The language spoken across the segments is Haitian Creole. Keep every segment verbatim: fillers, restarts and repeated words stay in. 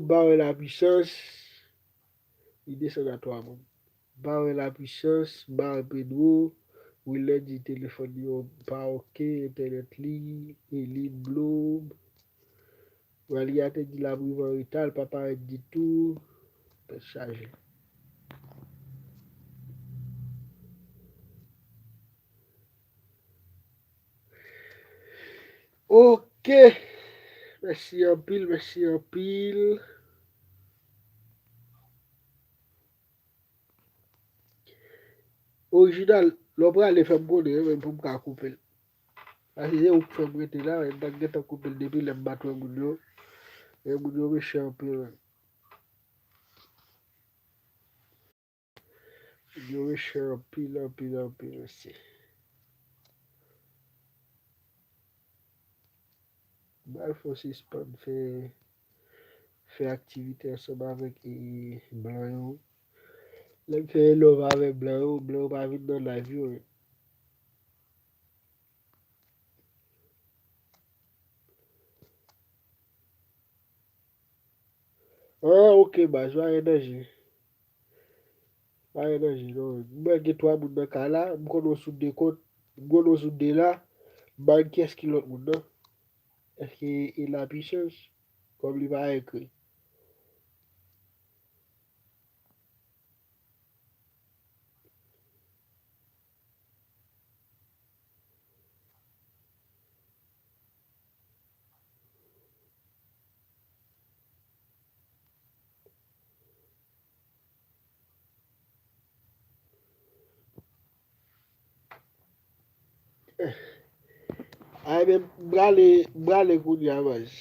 Ba wè la pwisans. Li desann a twa moun. Ba wè la pwisans, ba wè Pedro. Wilner di telefòn yo pa oke, entènèt li, Elin Blom. Walia te di l ap rive an reta, l pa parèt ditou. Tèt chaje. Ok. Mèsi anpil, mèsi anpil. Orijinal, lè w prale fè m konnen, wi, pou m ka koupe l. Paske se ou k fè m rete la, wi, m t ap gentan koupe l depi lè m pa t wè moun yo. E moun yo mechan anpil, wi. Moun yo mechan anpil, anpil, anpil, mesye. M pral fè w sispann fè, fè aktivite ansanm avèk, e, blan yo. Lè m fè love avèk blan yo, blan yo pa vin nan live yo. Ah, ok, baz, pa gen danje. Pa gen danje, non. Mwen gen twa moun nan kay la, m konnen w sou de kont, m konnen w sou de la, m pa konn kiyès ki lòt moun nan. Èske e la pwisans? Kòm li pa ekri. Ay, men, m prale, m prale kounye a, baz.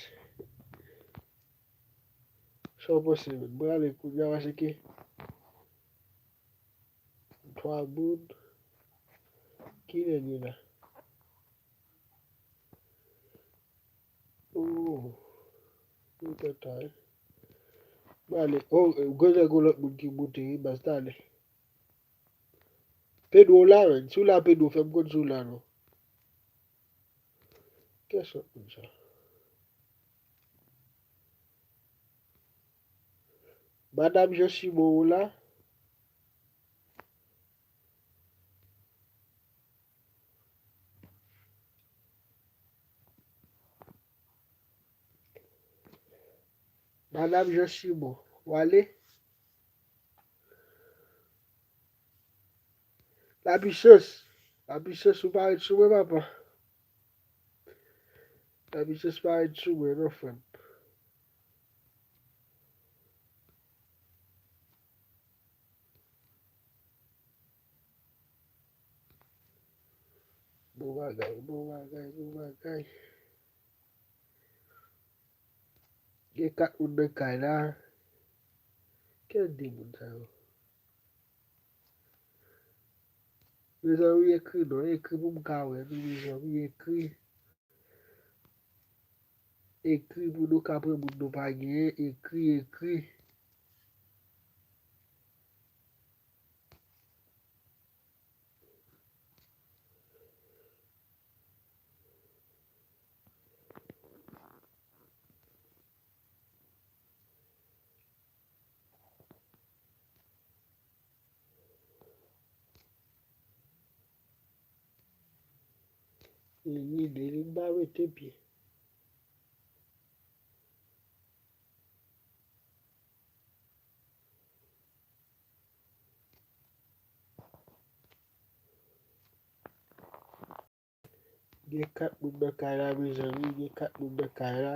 Sa w panse, men? M prale kounye a, paske twa moun. Ki nèg yo la? Oh. Yo tèt a, wi. M prale. Oh, gwo nèg, yon lòt moun ki moute, wi, baz, talè. Pedro la, men. Si w la, Pedro, fè m konn si w la, non. Kiyès lòt moun sa? Madanm Jean Simon, ou la? Madanm Jean Simon, w ale? La pwisans. La pwisans, ou pa ret sou mwen, papa. La pwisans pa ret sou mwen, non, frè m. Bon bagay, bon bagay, bon bagay. Gen kat moun nan kay la. Kiyès de moun sa yo? Mezanmi, ekri non, ekri pou m ka wè nou, mezanmi, ekri. Ekri pou nou ka pran moun nou pa genyen, ekri, ekri. Li ride, li pa mete pye. Gen kat moun nan kay la, mezanmi, gen kat moun nan kay la.